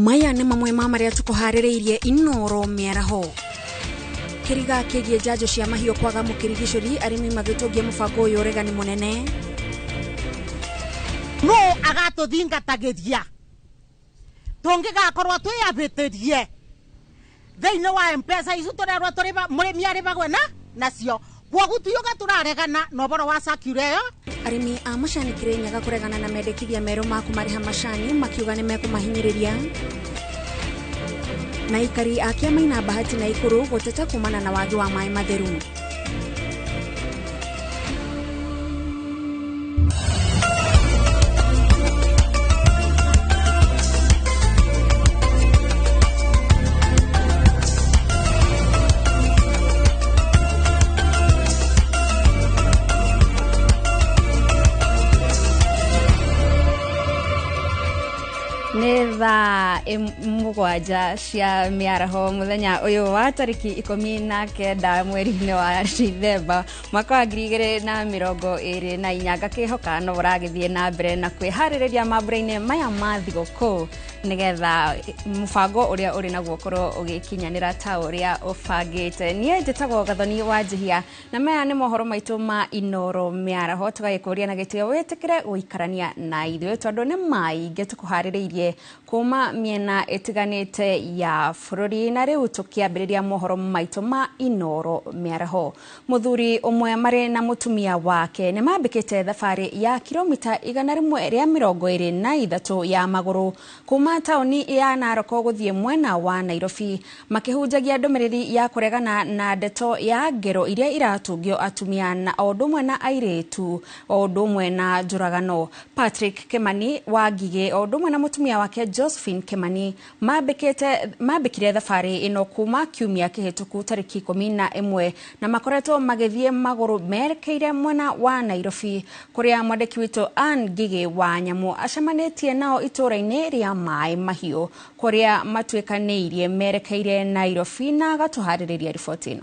Maya nĩ mamwe ma marĩa tũkũharĩrĩirie Inoro mĩaraho. Kĩriga kĩgiĩ njanjo cia mahiũ kwaga mũkĩrigicũri, arĩmi magĩtũngia mũbango ũyũ ũregani mũnene. Nũ agatũthingatagĩria tũngĩgakorwo twĩyambĩtĩrie thĩinĩ wa M-Pesa icu tũrerwo tũrĩba mũrĩmi arĩbagwe na nacio kwoguo tiuga tũraregana na ũboro wa circular ĩyo. Arĩmi a macani Kirinyaga kũregana na mendekithia merũ ma kũmarĩha macani makiuga nĩ mekũmahinyĩrĩria. Na aikari a Kĩamaina Bahati na Ikuru gũteta kumana na wagi wa maĩ matheru. Nĩ thaa 7 cia mĩaraho mũthenya ũyũ wa tarĩki 19 mweri-inĩ wa Dithemba mwaka wa 2024. Ngakĩhoka no ũragĩthiĩ na mbere na kwĩharĩrĩria mambura-inĩ maya ma thigũkũ nĩgetha mũbango ũrĩa ũrĩ naguo ũkorwo ũgĩkinyanĩra ta ũrĩa ũbangĩte. Niĩ njĩtagwo Gathoni wa Njihia na maya nĩ mohoro maitũ ma Inoro mĩaraho. Tũgagĩkũria na gĩtĩo wĩtĩkĩre gũikarania na ithuĩ tondũ nĩ maingĩ tũkũharĩrĩirie kuma mĩena ĩtiganĩte ya bũrũri. Na rĩu tũkĩambĩrĩria mohoro maitũ ma Inoro mĩaraho, mũthuri ũmwe marĩ na mũtumia wake nĩ mambĩkĩte thabarĩ ya kilomita 123 ya magũrũ kuma taũni ya Narok gũthiĩ mwena wa Nairobi makĩhunjagia ndũmĩrĩri ya kũregana na ndeto ya ngero iria iratungio atumia na o ũndũ ũmwe na airĩtu o ũndũ ũmwe na njũragano. Patrick Kimani wa Ngigĩ o ũndũ ũmwe na mũtumia wake Josephine Kimani mambĩkire thabarĩ ĩno kuma kiumia kĩhĩtũku tarĩki 11 na makoretwo magĩthiĩ magũrũ merekeire mwena wa Nairobi kũrĩa mwandĩki witũ Ann Ngigĩ wa Nyamũ acemanĩtie nao itũũra-inĩ rĩa Maĩ Mahiũ kũrĩa matuĩkanĩirie merekeire Nairobi na agatũharĩrĩria riboti ĩno.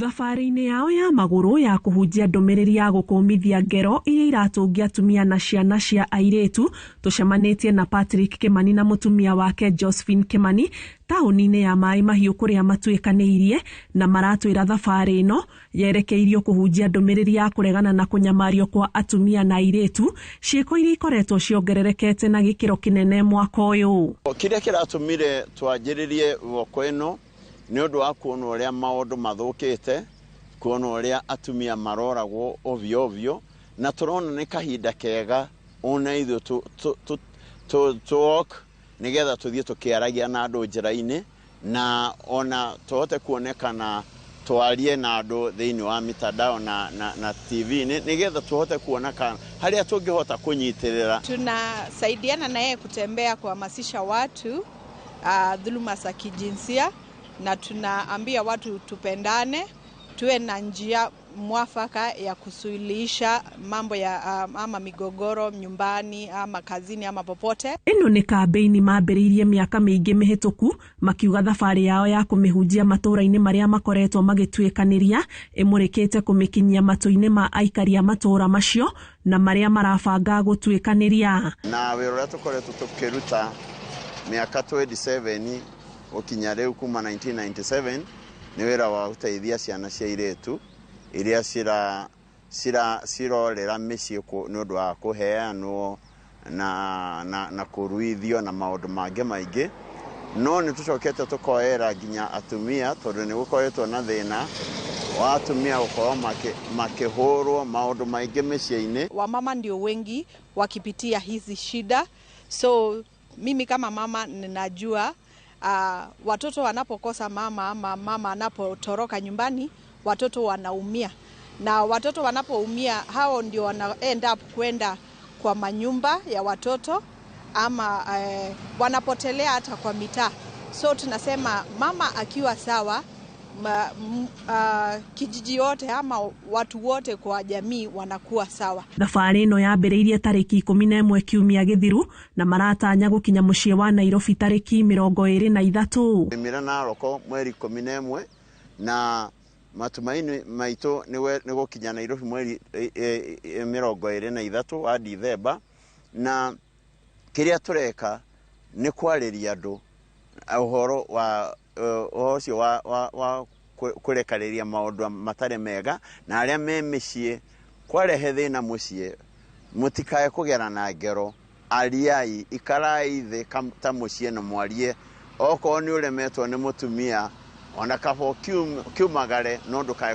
Thabarĩ-inĩ yao ya magũrũ ya kũhunjia ndũmĩrĩri ya gũkũmithia ngero iria iratũngia atumia na ciana cia airĩtu, tũcemanĩtie na Patrick Kimani na mũtumia wake Josephine Kimani taũni-inĩ ya Maĩ Mahiũ kũrĩa matuĩkanĩirie na maratwĩra thabarĩ ĩno yerekeirio kũhunjia ndũmĩrĩri ya kũregana na kũnyamario kwa atumia na airĩtu, ciĩko iria ikoretwo ciongererekete na gĩkĩro kĩnene mwaka ũyũ. Kĩrĩa kĩratũmire twanjĩrĩrie woko ĩno nĩ ũndũ wa kuona ũrĩa maũndũ mathũkĩte, kuona ũrĩa atumia maroragwo ovyo ovyo, na tũrona nĩ kahinda kega ona ithuĩ tũ walk nĩgetha tũthiĩ tũkĩaragia na andũ njĩra-inĩ na ona tũhote kuonekana twarie na andũ thĩinĩ wa mitandao na TV nĩgetha tũhote kuona kana harĩa tũngĩhota kũnyitĩrĩra. Tunasaidiana na yeye kutembea kuhamasisha watu dhuluma za kijinsia, na tunaambia watu tupendane, tuwe na njia mwafaka ya kusuluhisha mambo ya ama migogoro nyumbani ama kazini ama popote. Ĩno nĩ kambĩini mambĩrĩirie mĩaka mĩingĩ mĩhĩtũku makiuga thabarĩ yao ya kũmĩhunjia matũũra-inĩ marĩa makoretwo magĩtuĩkanĩria ĩmũrĩkĩte kũmĩkinyia matũ-inĩ ma aikari a matũũra macio na marĩa marabanga gũtuĩkanĩria. Na wĩra ũrĩa tũkoretwo tũkĩruta mĩaka 27 gũkinya rĩu kuma 1997 nĩ wĩra wa gũteithia ciana cia airĩtu iria cirorĩra mĩciĩ nĩ ũndũ wa kũheanwo na kũruithio na maũndũ mangĩ maingĩ. No nĩ tũcokete tũkoera nginya atumia tondũ nĩ gũkoretwo na thĩna wa atumia gũkorwo makĩhũrwo maũndũ maingĩ mĩciĩ-inĩ. Wamama ndio wengi wakipitia hizi shida, so mimi kama mama ninajua watoto wanapokosa mama ama mama anapotoroka nyumbani watoto wanaumia, na watoto wanapoumia hao ndio wana end up kwenda kwa manyumba ya watoto ama wanapotelea hata kwa mitaa. So tunasema mama akiwa sawa kijiji yote ama watu wote kwa jamii wanakuwa sawa. Thabarĩ ĩno yambĩrĩirie tarĩki 11 kiumia gĩthiru na maratanya gũkinya mũciĩ wa Nairobi tarĩki 23. Mĩra Naroko mweri 11 na Matumaini maitũ nĩ gũkinya Nairobi mweri 23 wa Dithemba, na kĩrĩa tũreka nĩ kwarĩria andũ ũhoro wa ũhoro ũcio wa kũrekarĩria maũndũ matarĩ mega, na arĩa me mĩciĩ kwarehe thĩna mũciĩ mũtikae kũgerana ngero, ariai, ikarai thĩ ta mũciĩ na mwarie. Okorwo nĩ ũremetwo nĩ mũtumia ona kaba kiumagare no ndũkae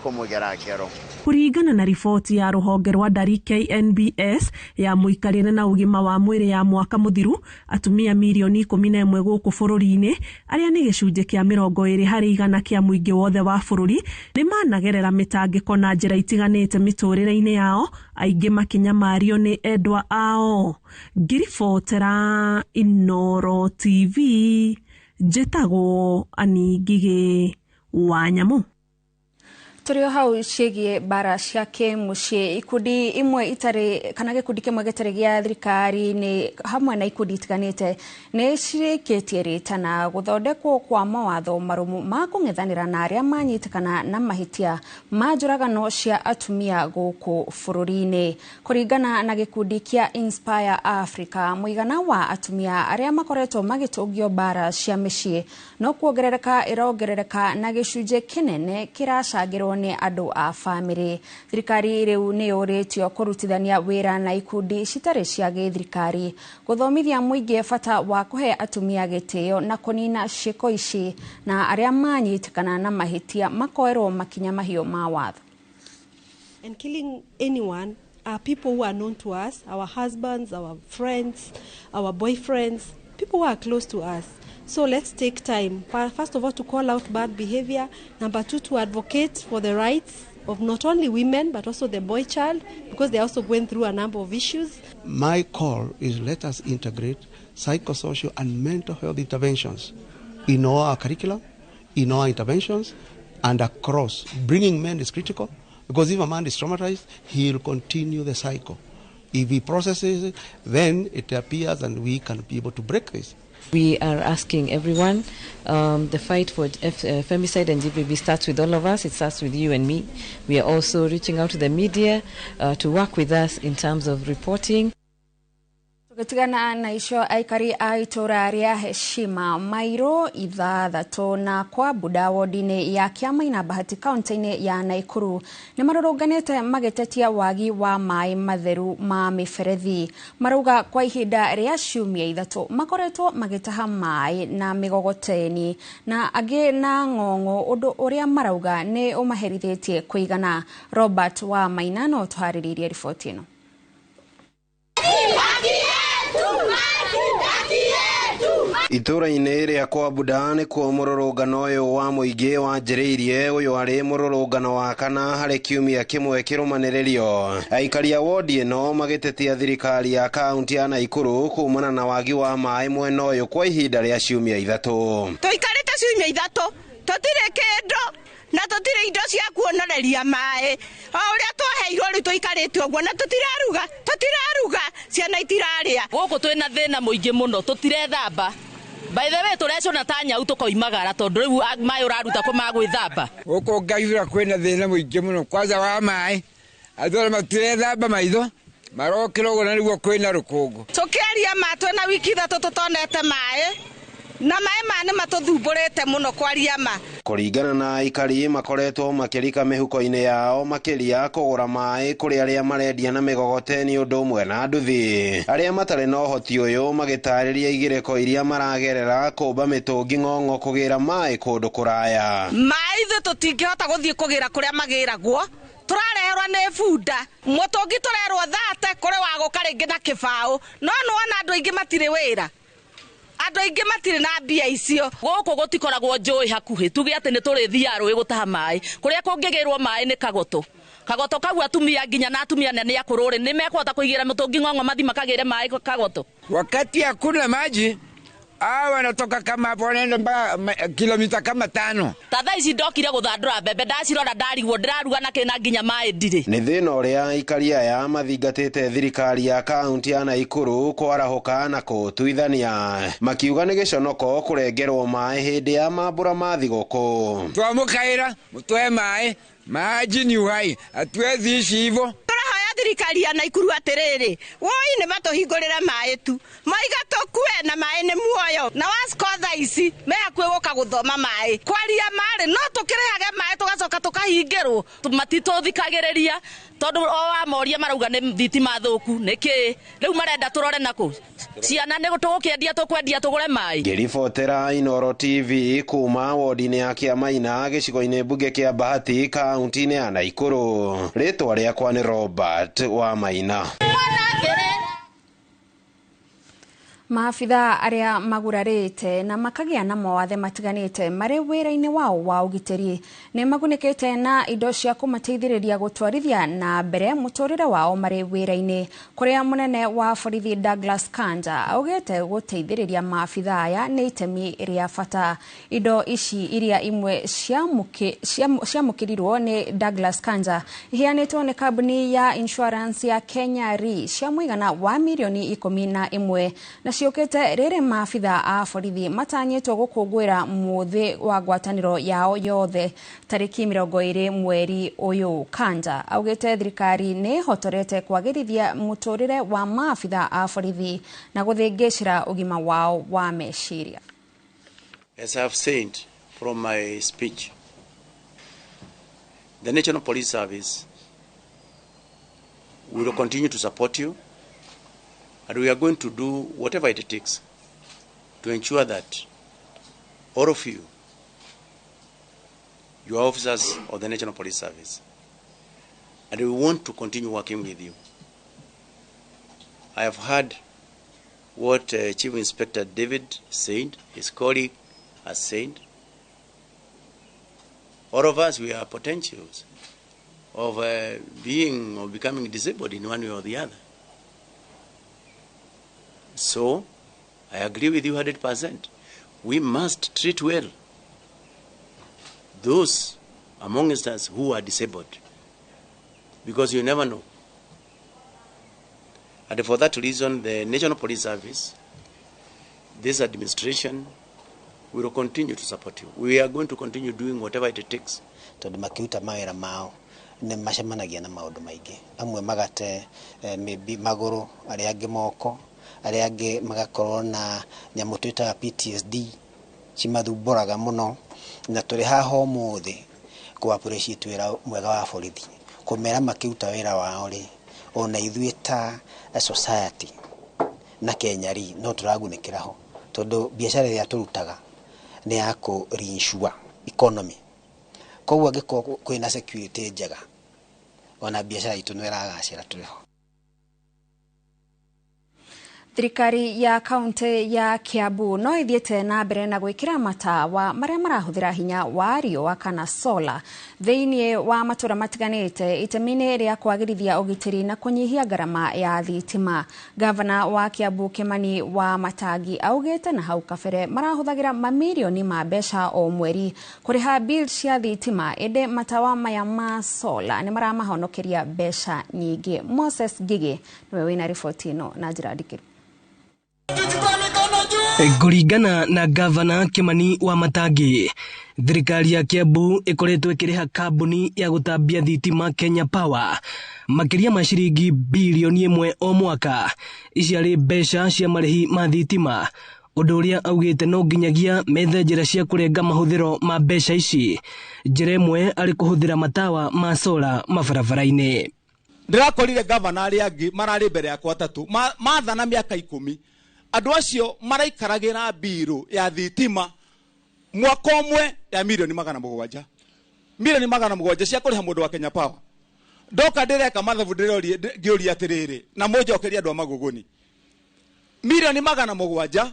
kũmũgera ngero. Kũringana na riboti ya rũhonge rwa ndari KNBS ya mũikarĩre na ũgima wa mwĩrĩ ya mwaka mũthiru, atumia mirioni 11 gũkũ bũrũri-inĩ arĩa nĩ gĩcunjĩ kĩa 20% kĩa mũingĩ wothe wa bũrũri nĩ managerera mĩtangĩko na njĩra itiganĩte mĩtũrĩre-inĩ yao, aingĩ makĩnyamario nĩ endwa ao. Ngĩribotera Inooro TV, njĩtagwo Annie Ngigĩ wa Nyamũ. Tũrĩ o hau ciĩgiĩ mbara cia kĩmũciĩ, ikundi imwe itarĩ kana gĩkundi kĩmwe gĩtarĩ gĩa thirikari nĩ hamwe na ikundi itiganĩte nĩ cirĩkĩtie rĩtana gũthondekwo kwa mawatho marũmu ma kũng'ethanĩra na arĩa manyitĩkana na mahĩtia ma njũragano cia atumia gũkũ bũrũri-inĩ. Kũringana na gĩkundi kĩa Inspire Africa, mũigana wa atumia arĩa makoretwo magĩtũngio mbara cia mĩciĩ no kuongerereka ĩrongerereka na gĩcunjĩ kĩnene kĩracangĩrwo nĩ andũ a bamĩrĩ. Thirikari rĩu nĩ yũrĩtio kũrutithania wĩra na ikundi citarĩ cia gĩthirikari gũthomithia mũingĩ bata wa kũhe atumia gĩtĩo na kũnina ciĩko ici, na arĩa manyitĩkana na mahĩtia makoerwo makinya mahiũ ma watho. And killing anyone are people who are known to us, our husbands, our friends, our boyfriends, people who are close to us. So let's take time, first of all, to call out bad behavior. Number two, to advocate for the rights of not only women, but also the boy child, because they're also going through a number of issues. My call is let us integrate psychosocial and mental health interventions in all our curriculum, in all our interventions, and across. Bringing men is critical, because if a man is traumatized, he'll continue the cycle. If he processes it, then it appears and we can be able to break this. We are asking everyone, the fight for femicide and GBV starts with all of us. It starts with you and me. We are also reaching out to the media to work with us in terms of reporting. Tũgĩtigana na icio, aikari a itũra rĩa Heshima mairo 6 na kwa Buda wodi-inĩ ya Kĩamaina Bahati kaunti-inĩ ya Naikuru nĩ marũrũnganĩte magĩtetia wagi wa maĩ matheru ma mĩberethi. Marauga kwa ihinda rĩa ciumia 3 makoretwo magĩtaha maĩ na mĩgogoteni na angĩ na ng'ong'o, ũndũ ũrĩa marauga nĩ ũmaherithĩtie kũigana. Robert wa Maina no tũharĩrĩirie riboti ĩno. Itũra-inĩ rĩa kwa Buda nĩkuo mũrũrũngano ũyũ wa mũingĩ wanjĩrĩirie. Ũyũ arĩ mũrũrũngano wa kana harĩ kiumia kĩmwe kĩrũmanĩrĩrio. Aikari a wodi ĩno magĩtetia thirikari ya kaunti ya Naikuru kumana na wagi wa maĩ mwena ũyũ kwa ihinda rĩa ciumia 3. Tũikarĩte ciumia 3 tũtirĩ kĩndũ na tũtirĩ indo cia kuonoreria maĩ. O ũrĩa twaheirwo rĩu tũikarĩte ũguo na tũtiraruga, ciana itirarĩa. Gũkũ twĩna thĩna mũingĩ mũno, tũtirethamba. By the way, tũrecũna ta nyau tũkoimagara tondũ rĩu maĩ ũraruta kũ ma gwĩthamba. Gũkũ ngaithũra kwĩna thĩna mũingĩ mũno, kwanza wa maĩ. Andũ arĩa matirethamba maitho marokĩra ũguo na nĩguo kwĩna rũkũngũ. Tũkĩaria ma twĩna wiki 3 tũtonete maĩ, na maĩ ma nĩ matũthumbũrĩte mũno kwaria ma. Kũringana na aikari makoretwo makĩrika mĩhuko-inĩ yao makĩria kũgũra maĩ kũrĩ arĩa marendia na mĩgogoteni ũndũ ũmwe na nduthi. Arĩa matarĩ na ũhoti ũyũ magĩtarĩria igĩrĩko iria maragerera kũmba mĩtũngi ng'ong'o kũgĩra maĩ kũndũ kũraya. Maĩ ithuĩ tũtingĩhota gũthiĩ kũgĩra kũrĩa magĩragwo, tũrareherwo nĩ bunda. Mũtũngi tũrerwo 30 kũrĩ wagũka rĩngĩ na kĩbaũ, no nĩwona andũ aingĩ matirĩ wĩra. Andũ aingĩ matirĩ na mbia icio. Gũkũ gũtikoragwo njũĩ hakuhĩ, tuge atĩ nĩ tũrĩthiaga rũĩ gũtaha maĩ. Kũrĩa kũngĩgĩrwo maĩ nĩ Kagoto. Kagoto kau atumia nginya na atumia nene akũrũ rĩ nĩ mekũhota kũigĩra mũtũngi ng'ong'o mathi makagĩre maĩ Kagoto. Wakati hakuna maji, Hawa wanatoka kama hapo wanaenda mpaka kilomita kama 5. Ta thaa ici ndokire guthandura mbembe ndacirora ndarigwo ndiraruga na kina nginya maĩ ndirĩ. Nĩ thĩna ũrĩa aikari aya mathingatĩte thirikari ya kaunti ya Naikuru kwarahuka na kũtuithania, makiuga nĩ gĩconoko kũrengerwo maĩ hĩndĩ ya mambura ma thigũkũ. Twamũkaĩra mũtũhe maĩ, maji ni uhai, hatuwezi ishi hivyo. Thirikari ya Naikuru atiriri, woi ni matuhingurire maĩ tu, maiga tukue na maĩ ni muoyo, na wasco thaa ici me hakuhĩ gũka gũthoma maĩ, kwaria marĩ no tũkĩrĩhage maĩ tũgacoka tũkahingĩrwo, matitũthikagĩrĩria tondũ o wamoria marauga nĩ thitima thũku nĩkĩ rĩu marenda tũrore nakũ ciana nĩ tũgũkĩendia tũkwendia tũgũre maĩ. Ngĩribotera Inooro TV kuma wodi-inĩ ya Kĩamaina gĩcigo-inĩ mbunge kĩa Bahati kaunti-inĩ ya Naikuru, rĩtwa rĩakwa nĩ Robert wa Maina. Maabitha arĩa magurarĩte na makagĩa na mawathe matiganĩte marĩ wĩra-inĩ wao wa ũgitĩri nĩ magunĩkĩte na indo cia kũmateithĩrĩria gũtwarithia na mbere mũtũrĩre wao marĩ wĩra-inĩ, kũrĩa mũnene wa borithi Douglas Kanja augĩte gũteithĩrĩria maabitha aya nĩ itemi rĩa bata. Indo ici iria imwe ciamũkĩrirwo nĩ Douglas Kanja iheanĩtwo nĩ kambuni ya insurance ya Kenya Re cia mũigana wa mirioni 11 na ciũkĩte rĩrĩ maabitha a borithi matanyĩtwo gũkũngũĩra mũthĩ wa ngwatanĩro yao yothe tarĩki 20 mweri ũyũ. Kanja augĩte thirikari nĩ ĩhotorete kwagĩrithia mũtũrĩre wa maabitha a borithi na gũthĩngĩcĩra ũgima wao wa meciria. As I have said from my speech, the National Police Service will continue to support you, and we are going to do whatever it takes to ensure that all of you, you are officers of the National Police Service, and we want to continue working with you. I have heard what Chief Inspector David said, his colleague has said. All of us, we are potentials of being or becoming disabled in one way or the other. So, I agree with you 100%. We must treat well those amongst us who are disabled, because you never know. And for that reason, the National Police Service, this administration, will continue to support you. We are going to continue doing whatever it takes. Tondu makiruta mawĩra mao nĩ macemanagia na maũndũ maingĩ, amwe magate maybe magũrũ, arĩa angĩ moko, arĩa angĩ magakorwo na nyamũ twĩtaga PTSD cimathumbũraga mũno, na tũrĩ haha ũmũthĩ kũ appreciate wĩra mwega wa borithi, kũmera makĩruta wĩra wao rĩ, ona ithuĩ ta society na Kenya rĩ no tũragunĩkĩra ho, tondũ biacara ĩrĩa tũrutaga nĩ ya kũ reinsure economy, koguo angĩkorwo kwĩna security njega ona biacara itũ no ĩragacĩra tũrĩ ho. Thirikari ya kaunti ya Kiambu no ithiĩte na mbere na gwĩkĩra matawa marĩa marahũthĩra hinya wa riũa kana solar thĩinĩ wa matũra matiganĩte itemi-inĩ rĩa kwagĩrithia ũgitĩri na kũnyihia ngarama ya thitima. Gavana wa Kiambu Kimani wa Matangi augĩte na hau kabere marahũthagĩra mamirioni ma mbeca o mweri kũrĩha bill cia thitima, ĩndĩ matawa maya ma solar nĩ maramahonokeria mbeca nyingĩ. Moses Ngigĩ nĩwe wĩna riboti ĩno na njĩra ndikĩru. Kũringana na Gavana Kimani wa Matangi, thirikari ya Kiambu ĩkoretwo ĩkĩrĩha kambuni ya gũtambia thitima Kenya Power makĩria ma ciringi bilioni 1 o mwaka. Ici arĩ mbeca cia marĩhi ma thitima, ũndũ ũrĩa augĩte no nginyagia methe njĩra cia kũrenga mahũthĩro ma mbeca ici. Njĩra ĩmwe arĩ kũhũthĩra matawa ma sola mabarabara-inĩ. Ndĩrakorire gavana arĩa angĩ mararĩ mbere yakwa atatũ mathana mĩaka 10, andũ acio maraikaragĩra mbirũ ya thitima mwaka ũmwe ya milioni 700, milioni 700 cia kũrĩha mũndũ wa Kenya Power. Ndoka ndĩreka mathabu ndĩrorie ngĩũria atĩrĩrĩ, na mũnjokerie andũ a Magũgũni, milioni 700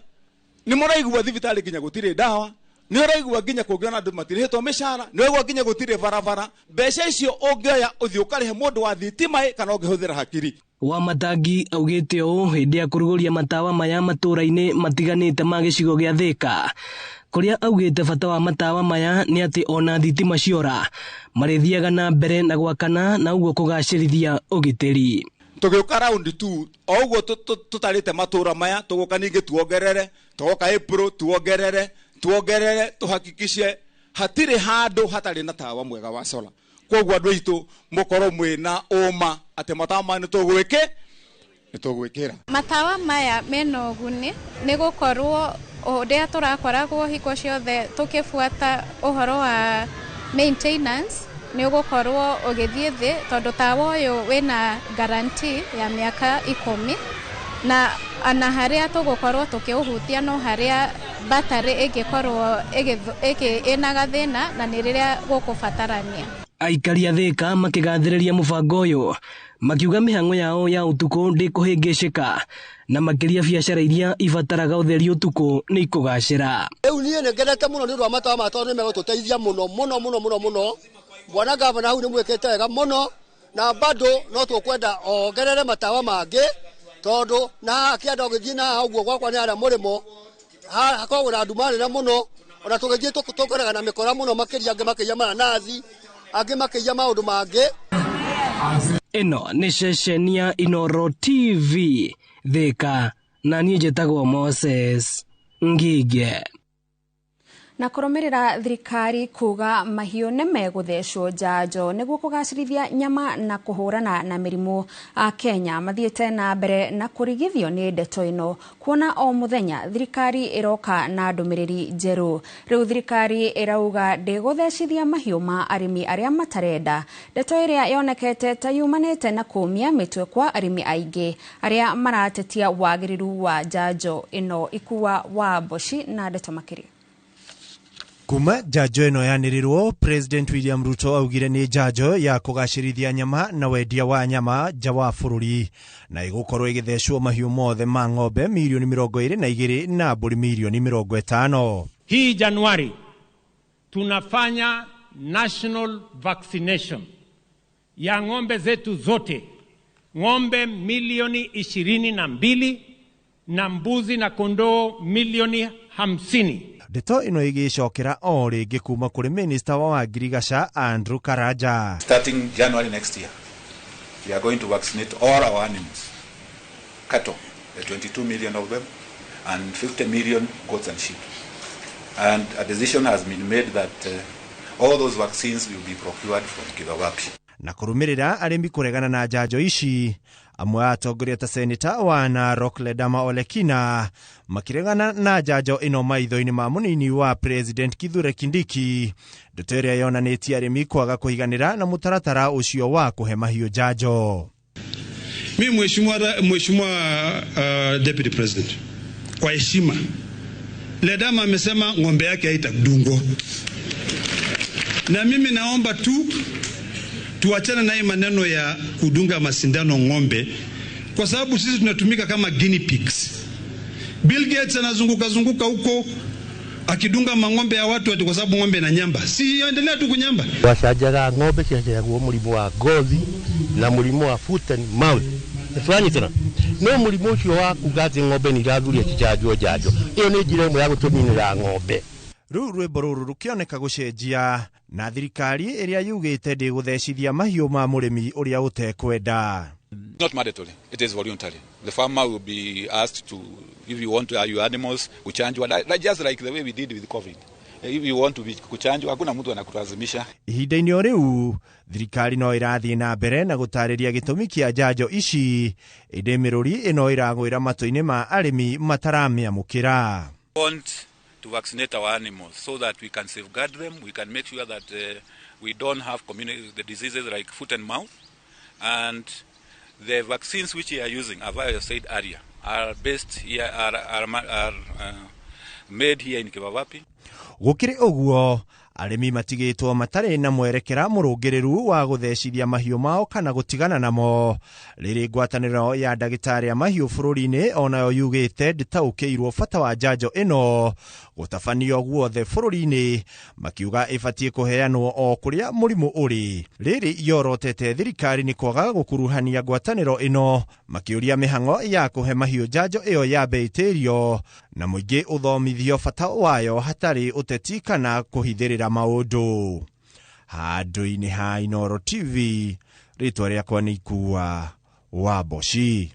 nĩ mũraigua thibitarĩ nginya gũtirĩ ndawa, nĩ ũraigua nginya kũngĩona andũ matirĩhĩtwo mĩcara, nĩ ũraigua nginya gũtirĩ barabara. Mbeca icio ũngĩoya ũthiĩ ũkarĩhe mũndũ wa thitima kana ũngĩhũthĩra hakiri. Wamatangi augĩte ũũ hĩndĩ ya kũrugũria matawa maya matũũra-inĩ matiganĩte ma gĩcigo gĩa Thĩka, kũrĩa augĩte bata wa matawa maya nĩ atĩ ona thitima ciora marĩthiaga na mbere na gwakana na ũguo kũgacĩrithia ũgitĩri. Tũgĩũka round 2 o ũguo tũtarĩte matũũra maya, tũgũka ningĩ tuongerere, tũgoka April tuongerere, tuongerere, tũhakikishe hatirĩ handũ hatarĩ na tawa mwega wa solar. Koguo andũ aitũ mũkorwo mwĩna ũma atĩ matawa maya nĩtũgwĩkĩra. Matawa maya mena ũguni nĩ gũkorwo ũrĩa tũrakoragwo hingo ciothe tũkĩbuata ũhoro wa maintenance nĩ ũgũkorwo ũgĩthiĩ thĩ, tondũ tawa ũyũ wĩna guarantee ya mĩaka 10 na ona harĩa tũgũkorwo tũkĩũhutia no harĩa battery ĩngĩkorwo ĩna gathĩna na nĩ rĩrĩa gũkũbatarania. Aikari a Thĩka makĩgathĩrĩria mũbango ũyũ makiuga mĩhang'o yao ya ũtukũ ndĩkũhĩngĩcĩka na makĩria biacara iria ibataraga ũtheri ũtukũ nĩ ikũgacĩra. Rĩu niĩ nĩ ngenete mũno nĩ ũndũ wa matawa maya, tondũ nĩ megũtũteithia mũno mũno mũno mũno mũno. Bwana gavana hau nĩ mwĩkĩte wega mũno, na bado no tũkwenda ongerere matawa mangĩ, tondũ na haha kĩanda ũgĩthiĩ na haha ũguo gwakwa nĩ harĩa mũrĩmo hakoragwo na nduma nene mũno, ona tũgĩthiĩ tũkoraga na mĩkora mũno makĩria, angĩ makĩiya mananathi, angĩ makĩiya maũndũ mangĩ. Ĩno nĩ ceceni ya Inooro TV Thĩka, na niĩ njĩtagwo Moses Ngige. Na kũrũmĩrĩra thirikari kuga mahiũ nĩ megũthecwo njanjo nĩguo kũgacĩrithia nyama na kũhũrana na mĩrimũ, a Kenya mathiĩte na mbere na kũrigithio nĩ ndeto ĩno, kuona o mũthenya thirikari ĩroka na ndũmĩrĩri njerũ. Rĩu thirikari ĩrauga ndĩgũthecithia mahiũ ma arĩmi arĩa matarenda, ndeto ĩrĩa yonekete ta yumanĩte na kũmia mĩtwe kwa arĩmi aingĩ arĩa maratetia wagĩrĩru wa njanjo ĩno. Ikua wa Mboci na ndeto makĩria. Kuma njanjo ĩno yanĩrĩrwo, President William Ruto augire nĩ njanjo ya kũgacĩrithia nyama na wendia wa nyama nja wa bũrũri, na ĩgũkorwo ĩgĩthecwo mahiũ mothe ma ng'ombe milioni 22 na mbũri milioni 50. Hii Januari tunafanya national vaccination ya ng'ombe zetu zote, ng'ombe milioni 22 na mbuzi na kondoo milioni 50. Ndeto ĩno ĩgĩcokera o rĩngĩ kuma kũrĩ Minister wa Ngirigaca Andrew Karanja. Starting January next year, we are going to vaccinate all our animals, cattle, 22 million of them, and 50 million goats and sheep. And a decision has been made that all those vaccines will be procured from Kibawapi. Na kũrũmĩrĩra arĩmi kũregana na njanjo ici, amwe a atongoria ta Seneta wa Narok Ledama Olekina makĩregana na njanjo ĩno maitho-inĩ ma mũnini wa President Kithure Kindiki, ndeto ĩrĩa yonanĩtie arĩmi kwaga kũiganĩra na mũtaratara ũcio wa kũhe mahiũ njanjo. Mimi mheshimiwa Deputy President, kwa heshima, Ledama amesema ng'ombe yake haitadungwa, na mimi naomba tu tuachane na hii maneno ya kudunga masindano ng'ombe, kwa sababu sisi tunatumika kama guinea pigs. Bill Gates anazunguka zunguka huko akidunga mang'ombe ya watu ati kwa sababu ng'ombe na nyamba. Si endelea tu kunyamba. Wacanjaga ng'ombe ciacanjagwo mũrimũ wa ngothi na mũrimũ wa foot and mouth. Nĩtwanyitana? No mũrimũ ũcio wa kuga atĩ ng'ombe nĩ irathuria cicanjwo njanjo, ĩyo nĩ njĩra ĩmwe ya gũtũninĩra ng'ombe. Rĩu rwĩmbo rũrũ rũkĩoneka gũcenjia na thirikari ĩrĩa yugĩte ndĩgũthecithia mahiũ ma mũrĩmi ũrĩa ũtekwenda. Not mandatory, it is voluntary. The farmer will be asked to, if you want to, your animals kuchanjwa, just like the way we did with COVID. If you want to be kuchanjwa, hakuna mtu anakulazimisha. Ihinda-inĩ o rĩu, thirikari no ĩrathiĩ na mbere na gũtarĩria gĩtũmi kĩa njanjo ici, ĩndĩ mĩrũri ĩno ĩragwĩra matũ-inĩ ma arĩmi mataramĩamũkĩra. Want to vaccinate our animals so that we can safeguard them, we can make sure that we don't have the diseases like foot and mouth, and the vaccines which we are using, as I said earlier, are based here, are made here in Kibawapi. Gũkĩrĩ ũguo, Arĩmi matigĩtwo matarĩ na mwerekera mũrũngĩrĩru wa gũthecithia mahiũ mao kana gũtigana namo. Rĩrĩ ngwatanĩro ya ndagĩtarĩ a mahiũ bũrũri-inĩ onayo yugĩte ndĩtaũkĩirwo bata wa njanjo ĩno gũtabanio guothe bũrũri-inĩ, makiuga ĩbatiĩ kũheanwo o kũrĩa mũrimũ ũrĩ. Rĩrĩ yorotete thirikari nĩ kwaga gũkuruhania ngwatanĩro ĩno, makĩũria mĩhang'o ya kũhe mahiũ njanjo ĩyo yambe ĩtĩrio na mũingĩ ũthomithio bata wayo hatarĩ ũteti kana kũhithĩrĩra maũndũ. Handũ-inĩ ha Inooro TV, rĩtwa rĩakwa nĩ Ikua wa Mboci.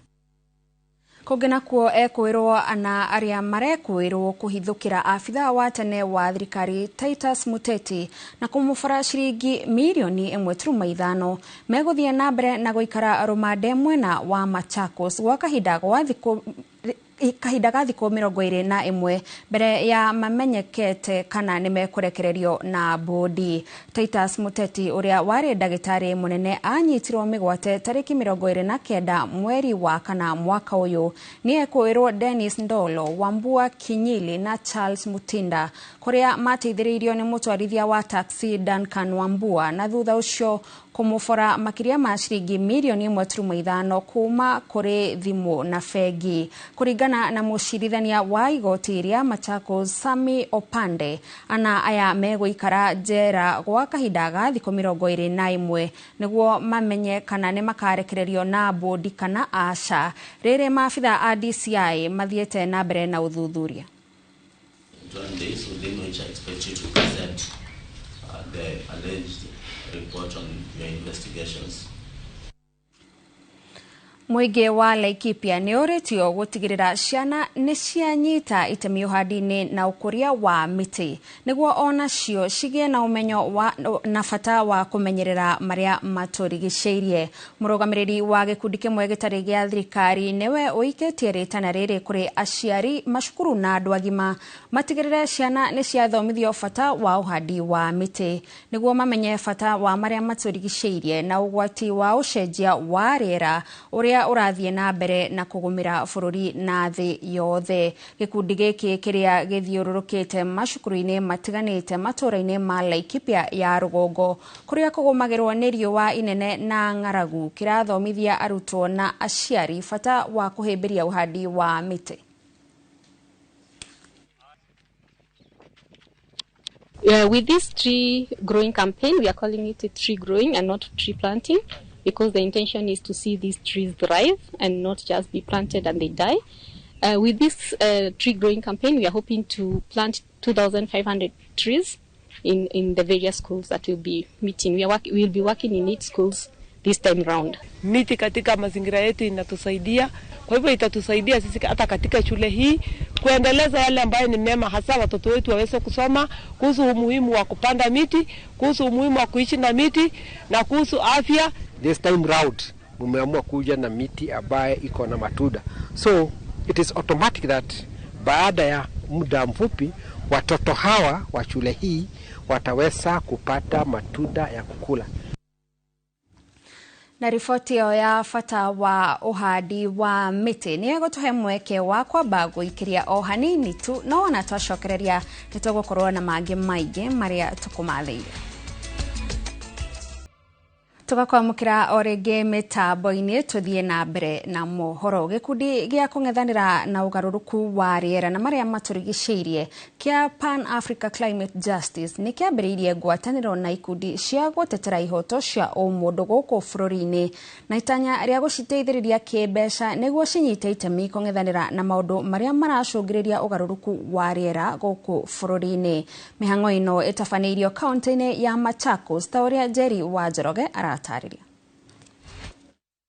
Kũngĩ nakuo ekwĩrwo ana arĩa marekwĩrwo kũhithũkĩra abithaa wa tene wa thirikari Titus Muteti na kũmũbora ciringi mirioni 1.5 megũthiĩ na mbere na gũikara rũmande mwena wa Machakos gwa kahinda gwa thikũ kahinda ga thikũ 21 mbere ya mamenyekete kana nĩ mekũrekererio na bodi. Titus Muteti ũrĩa warĩ ndagĩtarĩ mũnene anyitirwo mĩgwate tarĩki 29 mweri wa kana mwaka ũyũ. Nĩ ekwĩrwo Dennis Ndolo, Wambua Kinyili na Charles Mutinda kũrĩa mateithĩrĩirio nĩ mũtwarithia wa taxi Duncan Wambua na thutha ũcio kũmũbora makĩria ma ciringi mirioni 1.5 kuma kũrĩ thimũ na bengi. Kũringana na mũcirithania wa igoti rĩa Machakos Sami Opande, ana aya megũikara njera gwa kahinda ga thikũ 21 nĩguo mamenye kana nĩ makarekererio na bodi kana aca. Rĩrĩ maabitha a DCI mathiĩte na mbere na ũthuthuria. 21 days within which I expect you to present the alleged report on your investigations. Mũingĩ wa Laikipia nĩ ũrĩtio gũtigĩrĩra ciana nĩ cianyita itemi ũhandi-inĩ na ũkũria wa mĩtĩ nĩguo onacio cigĩe na ũmenyo wa, na bata wa kũmenyerera marĩa matũrigicĩirie. Mũrũgamĩrĩri wa gĩkundi kĩmwe gĩtarĩ gĩa thirikari nĩwe ũikĩtie rĩtana rĩrĩ kũrĩ aciari, macukuru na andũ agima matigĩrĩre ciana nĩ ciathomithio bata wa ũhandi wa mĩtĩ nĩguo mamenye bata wa marĩa matũrigicĩirie na ũgwati wa ũcenjia wa rĩera ũrĩa ũrathiĩ na mbere na kũgũmĩra bũrũri na thĩ yothe. Gĩkundi gĩkĩ kĩrĩa gĩthiũrũrũkĩte macukuru-inĩ matiganĩte matũũra-inĩ ma Laikipia ya rũgongo kũrĩa kũgũmagĩrwo nĩ riũa inene na ng'aragu kĩrathomithia arutwo na aciari bata wa kũhĩmbĩria ũhandi wa mĩtĩ. With this tree growing campaign, we are calling it a tree growing and not tree planting, because the intention is to see these trees thrive and not just be planted and they die. With this tree growing campaign, we are hoping to plant 2,500 trees in the various schools that we'll be meeting. We will be working in 8 schools this time round. Miti katika mazingira yetu inatusaidia, kwa hivyo itatusaidia sisi hata katika shule hii kuendeleza yale ambayo ni mema, hasa watoto wetu waweze kusoma kuhusu umuhimu wa kupanda miti, kuhusu umuhimu wa kuishi na miti na kuhusu afya. This time round mumeamua kuja na miti ambaye iko na matunda, so it is automatic that baada ya muda mfupi watoto hawa wa shule hii wataweza kupata matunda ya kukula. Na riboti ĩyo ya bata wa ũhandi wa mĩtĩ nĩ ĩgũtũhe mweke wa kwamba gũikĩria o hanini tu, no ona twacokereria nĩ tũgũkorwo na mangĩ maingĩ marĩa tũkũmathĩire. Tũgakwamũkĩra o rĩngĩ mĩtambo-inĩ tũthiĩ na mbere na mohoro. Gĩkundi gĩa kũng'ethanĩra na ũgarũrũku wa rĩera na marĩa matũrigicĩirie kĩa Pan Africa Climate Justice nĩ kĩambĩrĩirie ngwatanĩro na ikundi cia gũtetera ihoto cia ũmũndũ gũkũ bũrũri-inĩ na itanya rĩa gũciteithĩrĩria kĩmbeca nĩguo cinyite itemi kũng'ethanĩra na maũndũ marĩa maracũngĩrĩria ũgarũrũku wa rĩera gũkũ bũrũri-inĩ. Mĩhang'o ĩno ĩtabanĩirio kaunti-inĩ ya Machakos ta ũrĩa Njeri wa Njoroge aratarĩria.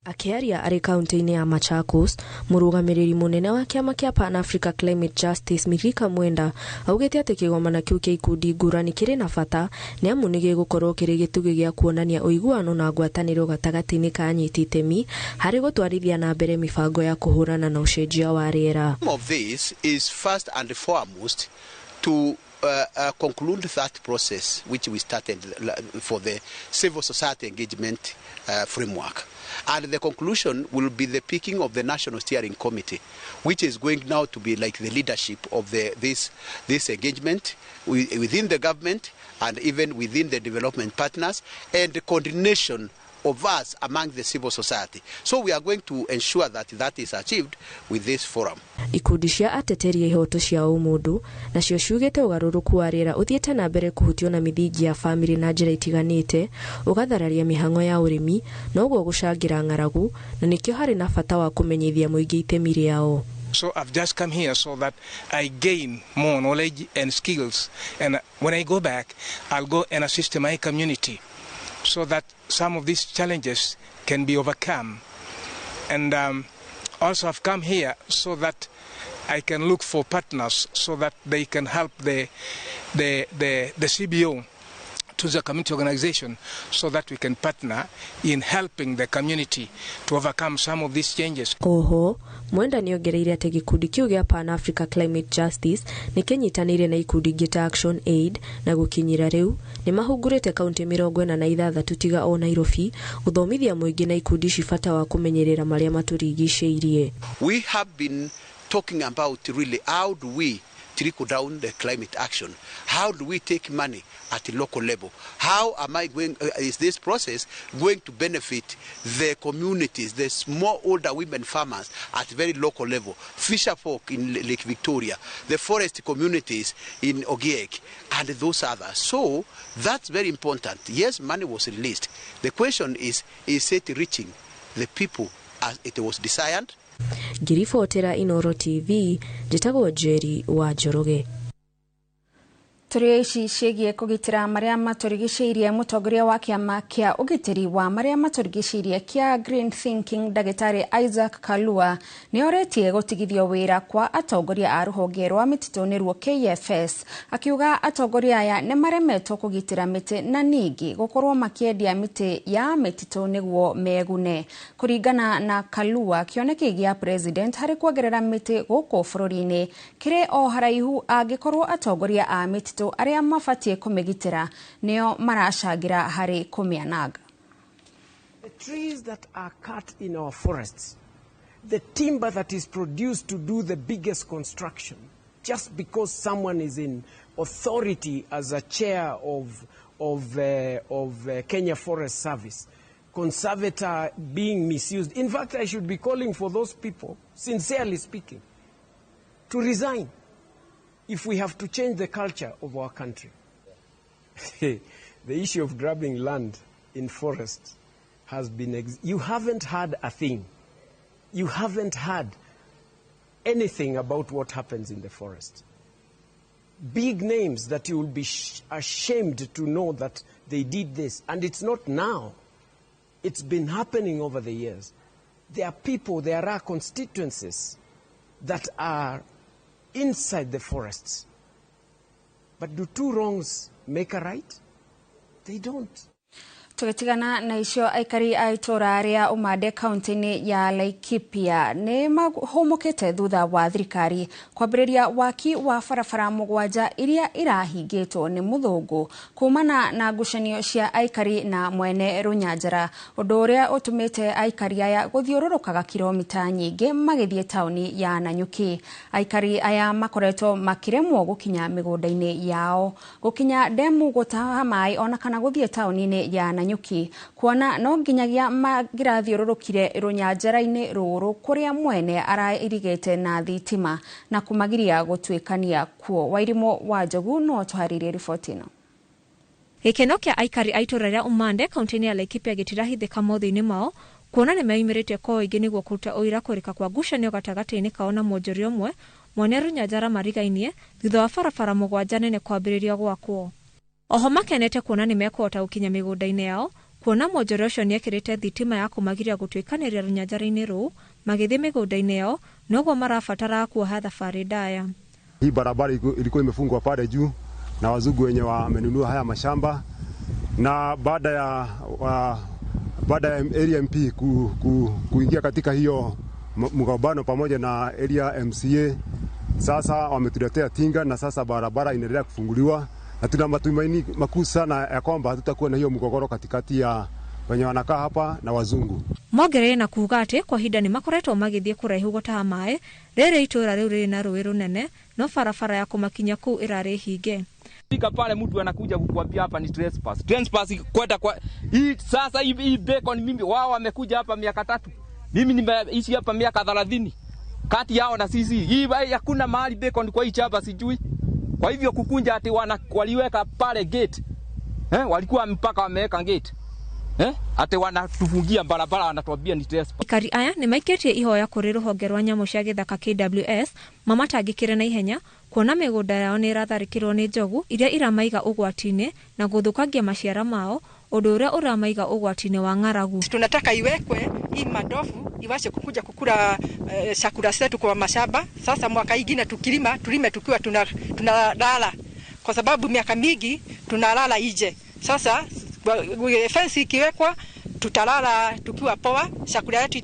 Akĩaria arĩ kaunti-inĩ ya Machakos, mũrũgamĩrĩri mũnene wa kĩama kĩa Pan Africa Climate Justice Mithika Mwenda augĩte atĩ kĩgomano kĩu kĩa ikundi ngũrani kĩrĩ na bata nĩ amu nĩ gĩgũkorwo kĩrĩ gĩtugĩ gĩa kuonania ũiguano na ngwatanĩro gatagatĩ-inĩ ka anyiti itemi harĩ gũtwarithia na mbere mĩbango ya kũhũrana na ũcenjia wa rĩera. Of this is first and foremost to conclude that process which we started for the civil society engagement framework. And the conclusion will be the picking of the National Steering Committee, which is going now to be like the leadership of this engagement within the government and even within the development partners, and the coordination of us among the civil society. So we are going to ensure that that is achieved with this forum. Ikundi cia ateteri a ihoto cia ũmũndũ nacio ciugĩte ũgarũrũku wa rĩera ũthiĩte na mbere kũhutio na mĩthingi ya bamĩrĩ na njĩra itiganĩte, ũgathararia mĩhang'o ya ũrĩmi na ũguo gũcangĩra ng'aragu, na nĩkĩo harĩ na bata wa kũmenyithia mũingĩ itemi rĩao. So I've just come here so that I gain more knowledge and skills, and when I go back, I'll go and assist my community so that some of these challenges can be overcome. And also I've come here so that I can look for partners so that they can help the CBO to the community organization, so that we can partner in helping the community to overcome some of these changes. Oho, Mwenda nĩongereire atĩ gĩkundi kĩu gĩa Pan Africa Climate Justice nĩ kĩnyitanĩire na ikundi ingĩ ta Action Aid, na gũkinyĩra rĩu nĩ mahungurĩte kaunti 46 tiga o Nairobi gũthomithia mũingĩ na ikundi ici bata wa kũmenyerera marĩa matũrigicĩirie. We have been talking about really how do we trickle down the climate action? How do we take money at the local level? How am I going, is this process going to benefit the communities, the small older women farmers at very local level, fisher folk in Lake Victoria, the forest communities in Ogiek, and those others? So that's very important. Yes, money was released. The question is it reaching the people as it was desired? Ngiribotera Inoro TV, njĩtagwo Njeri wa Njoroge. Tũrĩ ici ciĩgiĩ kũgitĩra marĩa matũrigicĩirie. Mũtongoria wa kĩama kĩa ũgitĩri wa marĩa matũrigicĩirie kĩa Green Thinking Ndagĩtarĩ Isaac Kalua nĩoretie gũtigithio wĩra kwa atongoria a rũhonge rwa mĩtitũ nĩruo KFS, akiuga atongoria aya nĩ maremetwo kũgitĩra mĩtĩ na ningĩ gũkorwo makĩendia mĩtĩ ya mĩtitũ nĩguo megune. Kũringana na Kalua, kĩoneki gĩa president harĩ kuongerera mĩtĩ gũkũ bũrũri-inĩ kĩrĩ o haraihu angĩkorwo atongoria a mĩtitũ arĩa mabatiĩ kũmĩgitĩra nĩo maracangĩra harĩ kũmĩananga. The trees that are cut in our forests, the timber that is produced to do the biggest construction, just because someone is in authority as a chair of Kenya Forest Service, conservator being misused. In fact, I should be calling for those people, sincerely speaking, to resign if we have to change the culture of our country. The issue of grabbing land in forests has been... You haven't heard a thing. You haven't heard anything about what happens in the forest. Big names that you will be ashamed to know that they did this. And it's not now. It's been happening over the years. There are people, there are constituencies that are inside the forests. But do two wrongs make a right? They don't. Tũgĩtigana na icio, aikari a itũra rĩa Ũmande kaunti-inĩ ya Laikipia nĩ mahũmũkĩte thutha wa thirikari kwambĩrĩria waki wa barabara 7 iria irahingĩtwo nĩ mũthũngũ kumana na ngucanio cia aikari na mwene rũnyanjara, ũndũ ũrĩa ũtũmĩte aikari aya gũthiũrũrũkaga kilomita nyingĩ magĩthiĩ taũni ya Nanyuki. Aikari aya makoretwo makĩremwo gũkinya mĩgũnda-inĩ yao, gũkinya ndemu gũtaha maĩ ona kana gũthiĩ taũni-inĩ ya Nanyuki, kuona no nginyagia mangĩrathiũrũrũkire rũnyanjara-inĩ rũrũ kũrĩa mwene arairigĩte na thitima na kũmagiria gũtuĩkania kuo. Wairimũ wa Njogu no atũharĩrie riboti ĩno. Gĩkeno kĩa aikari a itũra rĩa Ũmande kaunti-inĩ ya Laikipia gĩtirahithĩka mothiũ-inĩ mao kuona nĩ meyumĩrĩtie kwa ũingĩ nĩguo kũruta ũira kũrĩka kwa ngucanio gatagatĩ-inĩ kao na mwonjoria ũmwe mwene rũnyanjara marigainie thutha wa barabara 7 nene kwambĩrĩria gwakwo. Oho makenete kuona nĩ mekũhota gũkinya mĩgũnda-inĩ yao kuona mwonjoria ũcio nĩekĩrĩte thitima ya kũmagiria gũtuĩkanĩria rũnyanjara-inĩ rũu magĩthiĩ mĩgũnda-inĩ yao, noguo marabatara kuoha thabarĩ ndaya. Hii barabara ilikuwa imefungwa pale juu na wazungu wenye wamenunua haya mashamba, na baada ya area MP kuingia katika hiyo mgabano pamoja na area MCA Sasa wametuletea tinga na sasa barabara inaendelea kufunguliwa, na tuna matumaini makuu sana ya kwamba hatutakuwa na hiyo mgogoro katikati ya wenye wanakaa hapa na wazungu. Mongereire na kuuga atĩ kwa ihinda nĩ makoretwo magĩthiĩ kũraihu gũtaha maĩ rĩrĩ itũũra rĩu rĩrĩ na rũĩ rũnene no barabara ya kũmakinya kũu ĩrarĩ hinge. Fika pale mtu anakuja kukuambia hapa ni trespass. Trespass kwenda kwa hii sasa hii bacon mimi wao wamekuja hapa miaka 3. Mimi nimeishi hapa miaka 30. Kati yao na sisi hii hakuna mahali bacon kwa hii chapa sijui. Kwa hivyo kukunja ati waliweka pale gate. Walikuwa mpaka wameweka gate. Ati wanatufungia barabara wanatuambia ni trespass. Aikari aya nĩ maikĩtie ihoya kũrĩ rũhonge rwa nyamũ cia gĩthaka KWS mamatangĩkĩre na ihenya kuona mĩgũnda yao nĩ ĩratharĩkĩrwo nĩ njogu iria iramaiga ũgwati-inĩ na gũthũkangia maciara mao, ũndũ ũrĩa ũramaiga ũgwati-inĩ wa ng'aragu. Tunataka iwekwe hii madofu iwache kukuja kukula chakula zetu kwa mashamba. Sasa mwaka ingine tukilima tulime tukiwa tunalala, kwa sababu miaka mingi tunalala nje. Sasa fence ikiwekwa tutalala tukiwa poa, chakula yetu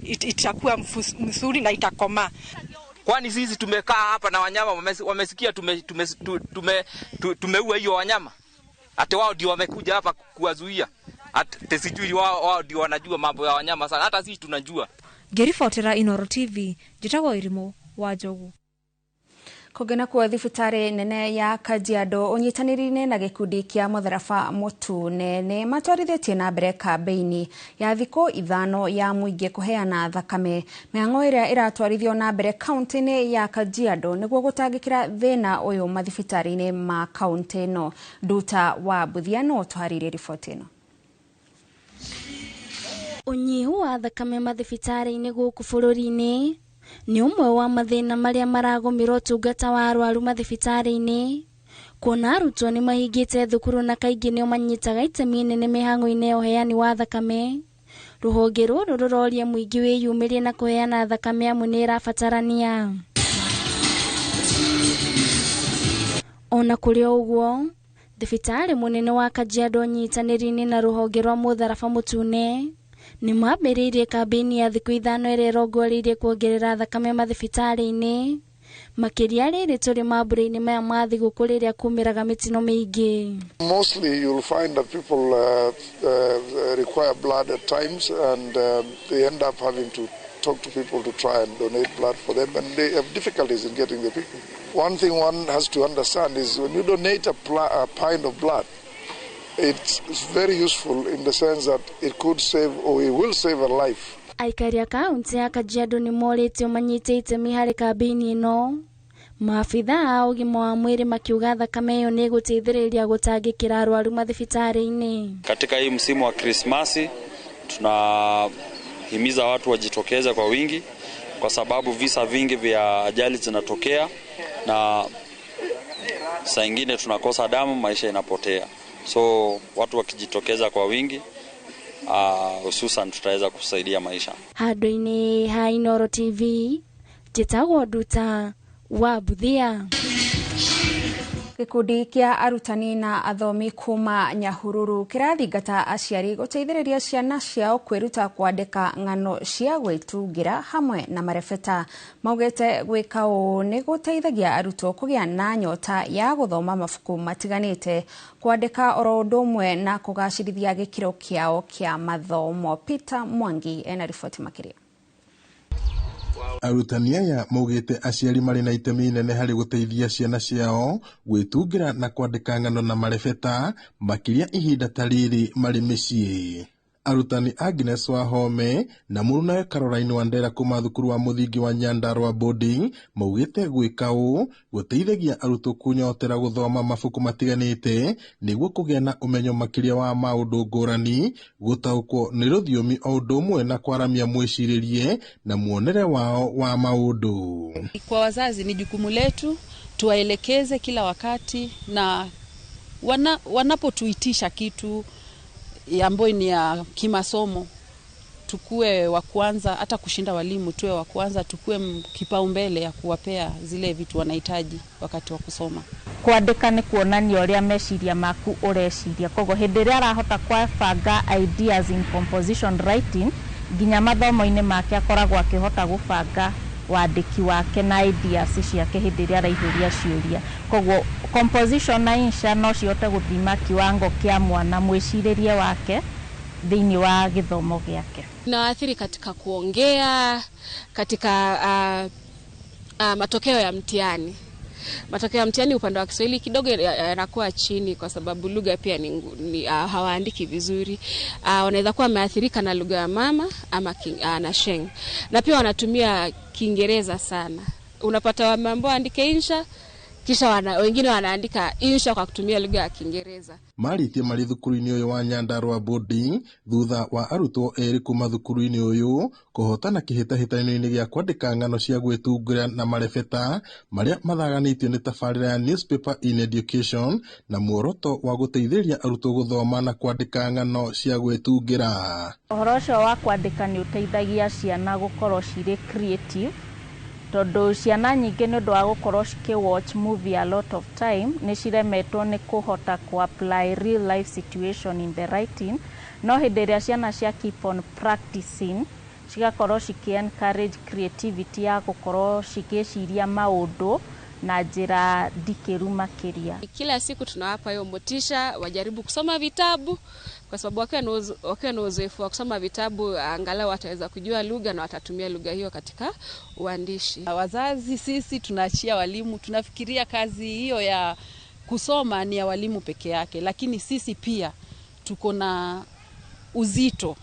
itakuwa mzuri na itakomaa. Kwani sisi tumekaa hapa na wanyama wamesikia tumeua hiyo wanyama. Ate wao ndio wamekuja hapa kuwazuia. Ate sijui wao ndio wanajua mambo ya wanyama sana, hata sisi tunajua. Ngĩribotera Inooro TV, njĩtagwo Irimũ wa Njogu. Kũngĩ kuo thibitarĩ nene ya Kajiado ũnyitanĩri-inĩ na gĩkundi kĩa mũtharaba mũtune nĩ matwarithĩtie na mbere kambĩini ya thikũ 5 ya mũingĩ kũheana thakame. Mĩhang'o ĩrĩa ĩratwarithio na mbere kaunti-inĩ ya Kajiado nĩguo gũtangĩkĩra thĩna ũyũ mathibitarĩ-inĩ ma kaunti ĩno. Nduta wa Buthia no ũtwarĩrie riboti ĩno. Ũnyihu wa thakame mathibitarĩ-inĩ gũkũ bũrũri-inĩ nĩ ũmwe wa mathĩna marĩa maragũmĩra ũtungata wa arwaru mathibitarĩ-inĩ, kuona arutwo nĩ mahingĩte thukuru na kaingĩ nĩo manyitaga itemi inene mĩhang'o-inĩ ya ũheani wa thakame. Rũhonge rũrũ rũroria mũingĩ wĩyumĩrie na kũheana thakame amu nĩ ĩrabatarania. Ona kũrĩ o ũguo, thibitarĩ mũnene wa Kajiado ũnyitanĩri-inĩ na rũhonge rwa mũtharaba mũtune nĩ mambĩrĩirie kambĩini ya thikũ 5 ĩrĩa ĩrongoreirie kuongerera thakame mathibitarĩ-inĩ, makĩria rĩrĩ tũrĩ mambura-inĩ maya ma thigũkũ rĩrĩa kumĩraga mĩtino mĩingĩ. Mostly you'll find that people require blood at times, and they end up having to talk to people to try and donate blood for them, and they have difficulties in getting the people. One thing one has to understand is when you donate a pint of blood, it's very useful in the sense that it could save or it will save a life. Aikari a kaunti ya Kajiado nĩ morĩtio manyite itemi harĩ kambĩini ĩno. Maabitha a ũgima wa mwĩrĩ makiuga thakame ĩyo nĩ ĩgũteithĩrĩria gũtangĩkĩra arwaru mathibitarĩ-inĩ. Katika hii msimu wa Krismasi tunahimiza watu wajitokeze kwa wingi, kwa sababu visa vingi vya ajali zinatokea na saa ingine tunakosa damu, maisha inapotea. So watu wakijitokeza kwa wingi hususan tutaweza kusaidia maisha. Handũ-inĩ ha Inooro TV, njĩtagwo Nduta wa Buthia. Gĩkundi kĩa arutani na athomi kuma Nyahururu kĩrathingata aciari gũteithĩrĩria ciana ciao kwĩruta kwandĩka ng'ano cia gwĩtungira hamwe na marebeta. Maugĩte gwĩka ũũ nĩ gũteithagia arutwo kũgĩa na nyota ya gũthoma mabuku matiganĩte, kwandĩka oro ũndũ ũmwe na kũgacĩrithia gĩkĩro kĩao kĩa mathomo. Peter Mwangi ena riboti makĩria. Arutani aya maugĩte aciari marĩ na itemi inene harĩ gũteithia ciana ciao gwĩtungira na kwandĩka ng'ano na marebeta makĩria ihinda ta rĩrĩ marĩ mĩciĩ. Arutani Agnes Wahome na mũrunawe Caroline Wandera kuma thukuru wa mũthingi wa Nyandarua Boarding maugĩte gwĩka ũũ gũteithagia arutwo kũnyotera gũthoma mabuku matiganĩte nĩguo kũgĩa na ũmenyo makĩria wa maũndũ ngũrani, gũtaũkwo nĩ rũthiomi o ũndũ ũmwe na kwaramia mwĩcirĩrie na muonere wao wa maũndũ. Kwa wazazi ni jukumu letu tuwaelekeze kila wakati, na wanapotuitisha kitu ambayo ni ya kimasomo tukue wa kwanza, hata kushinda walimu tuwe wa kwanza, tukue kipaumbele ya kuwapea zile vitu wanahitaji wakati wa kusoma. Kwandĩka nĩ kuonania ũrĩa meciria maku ũreciria, koguo hĩndĩ ĩrĩa arahota kwabanga ideas in composition writing nginya mathomo-inĩ make akoragwo akĩhota gũbanga wandĩki wake na ideas ciake hĩndĩ ĩrĩa araihũria ciũria. Koguo composition na insha no cihote gũthima kiwango kĩa mwana, mwĩcirĩrie wake thĩinĩ wa gĩthomo gĩake. Inawaathiri katika kuongea, katika matokeo ya mtihani. Matokeo ya mtihani upande wa Kiswahili kidogo yanakuwa chini kwa sababu lugha pia ni hawaandiki vizuri. Wanaweza kuwa wameathirika na lugha ya mama ama na Sheng. Na pia wanatumia Kiingereza sana. Unapata wameambiwa andike insha, kisha wengine wanaandika insha kwa kutumia lugha ya Kiingereza. Marĩtie marĩ thukuru-inĩ ũyũ wa Nyandarua Boarding thutha wa arutwo erĩ kuma thukuru-inĩ ũyũ kũhotana kĩhĩtahĩtano-inĩ gĩa kwandĩka ng'ano cia gwĩtungĩra na marebeta marĩa mathaganĩtio nĩ tabarĩra ya Newspaper in Education na muoroto wa gũteithĩrĩria arutwo gũthoma na kwandĩka ng'ano cia gwĩtungĩra. Ũhoro ũcio wa kwandĩka nĩ ũteithagia ciana gũkorwo cirĩ creative, tondũ ciana nyingĩ nĩ ũndũ wa gũkorwo cikĩ watch movie a lot of time nĩ ciremetwo nĩ kũhota kũ apply real life situation in the writing. No hĩndĩ ĩrĩa ciana cia keep on practicing, cigakorwo cikĩ encourage creativity ya gũkorwo cikĩciria maũndũ na njĩra ndikĩru makĩria. Kila siku tunawapa hiyo motisha wajaribu kusoma vitabu, kwa sababu wakiwa na uzoefu wa kusoma vitabu angalau wataweza kujua lugha na watatumia lugha hiyo katika uandishi. Wazazi sisi tunaachia walimu, tunafikiria kazi hiyo ya kusoma ni ya walimu peke yake, lakini sisi pia tuko na uzito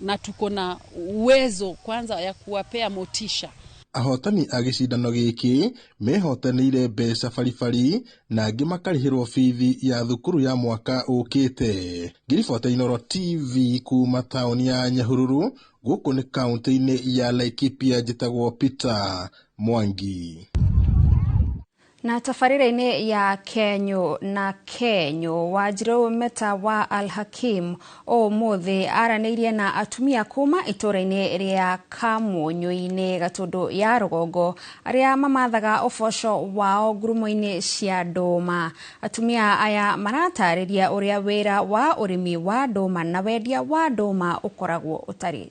na tuko na uwezo kwanza ya kuwapea motisha. Ahotani a gĩcindano gĩkĩ mehotanĩire mbeca baribari na angĩ makarĩhĩrwo bithi ya thukuru ya mwaka ũkĩte. Ngĩribota Inooro TV kuma taũni ya Nyahururu, gũkũ nĩ kaũntĩ-inĩ ya Laikipia, njĩtagwo Peter Mwangi. Na tabarĩra-inĩ ya Kenyo na Kenyo, Wanjirũ Meta wa Al-Hakim ũmũthĩ aranĩirie na atumia kuma itũũra-inĩ rĩa Kamunyũ-inĩ Gatũndũ ya rũgongo arĩa mamathaga ũboco wao ngurumo-inĩ cia ndũma. Atumia aya maratarĩria ũrĩa wĩra wa ũrĩmi wa ndũma na wendia wa ndũma ũkoragwo ũtarĩ.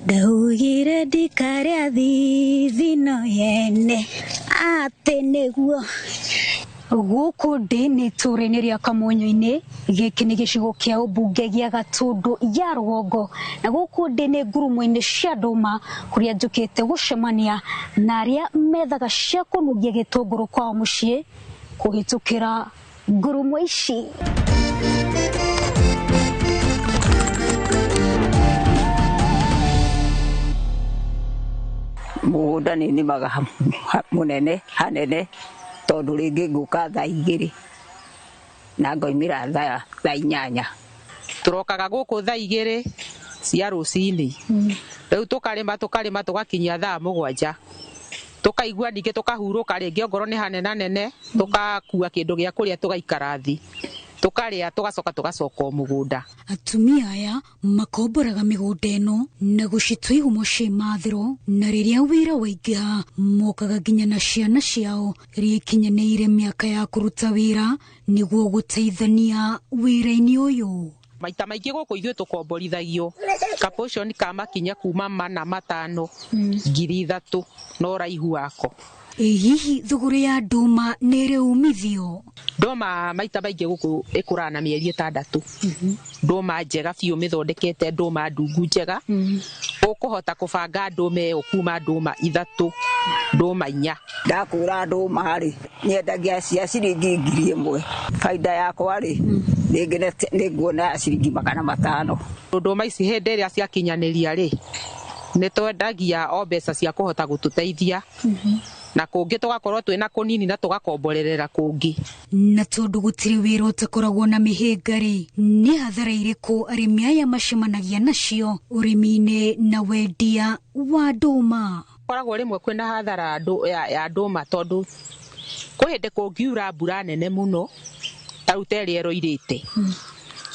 Ndaugire ndikarĩa thithino yene atĩ nĩguo. Gũkũ ndĩ nĩ itũũra-inĩ rĩa Kamunyũ-inĩ, gĩkĩ nĩ gĩcigo kĩa ũmbunge gĩa Gatũndũ ya rũgongo, na gũkũ ndĩ nĩ ngurumo-inĩ cia ndũma kũrĩa njũkĩte gũcemania na arĩa methaga cia kũnungia gĩtũngũrũ kwao mũciĩ kũhĩtũkĩra ngurumo ici. Mũgũnda nĩ nĩmaga mũnene hanene tondũ rĩngĩ ngũka thaa 2 na ngoimĩra thaa 8. Tũrokaga gũkũ thaa 2 cia rũcinĩ, rĩu tũkarĩma tũgakinyia thaa 7, tũkaigua ningĩ tũkahurũka rĩngĩ, ongorwo nĩ hanenanene tũgakua kĩndũ gĩa kũrĩa tũgaikara thĩ tũkarĩa tũgacoka tũgacoka o mũgũnda. Atumia aya makomboraga mĩgũnda ĩno na gũcitua ihumo ciĩ mathĩro, na rĩrĩa wĩra waingĩha mokaga nginya na ciana ciao iria ikinyanĩire mĩaka ya kũruta wĩra nĩguo gũteithania wĩra-inĩ ũyũ. Maita maingĩ gũkũ ithuĩ tũkomborithagio kapotion ka makinya kuma 4 5 3,000 na ũraihu wako. Ĩ hihi thũgũrĩ ya ndũma nĩ ĩrĩ umithio? Ndũma maita maingĩ gũkũ ĩkũraga na mĩeri 6. Ndũma njega biũ mĩthondekete, ndũma ndungu njega, ũkũhota kũbanga ndũma ĩyo kuma ndũma 3 ndũma 4. Ndakũra ndũma rĩ, nyendagia cia ciringi 1,000. Baida yakwa rĩ, rĩngĩ nĩ nguona ya ciringi 500. Ndũma ici hĩndĩ ĩrĩa ciakinyanĩria rĩ, nĩ twendagia o mbeca cia kũhota gũtũteithia, na kũngĩ tũgakorwo twĩna kũnini na tũgakomborerera kũngĩ. Na tondũ gũtirĩ wĩra ũtakoragwo na mĩhĩnga rĩ, nĩ hathara irĩkũ arĩmi aya macemanagia nacio ũrĩmi-inĩ na wendia wa ndũma? Koragwo rĩmwe kwĩna hathara ya ndũma tondũ kwĩ hĩndĩ kũngiura mbura nene mũno ta rĩu ta ĩrĩa ĩroirĩte,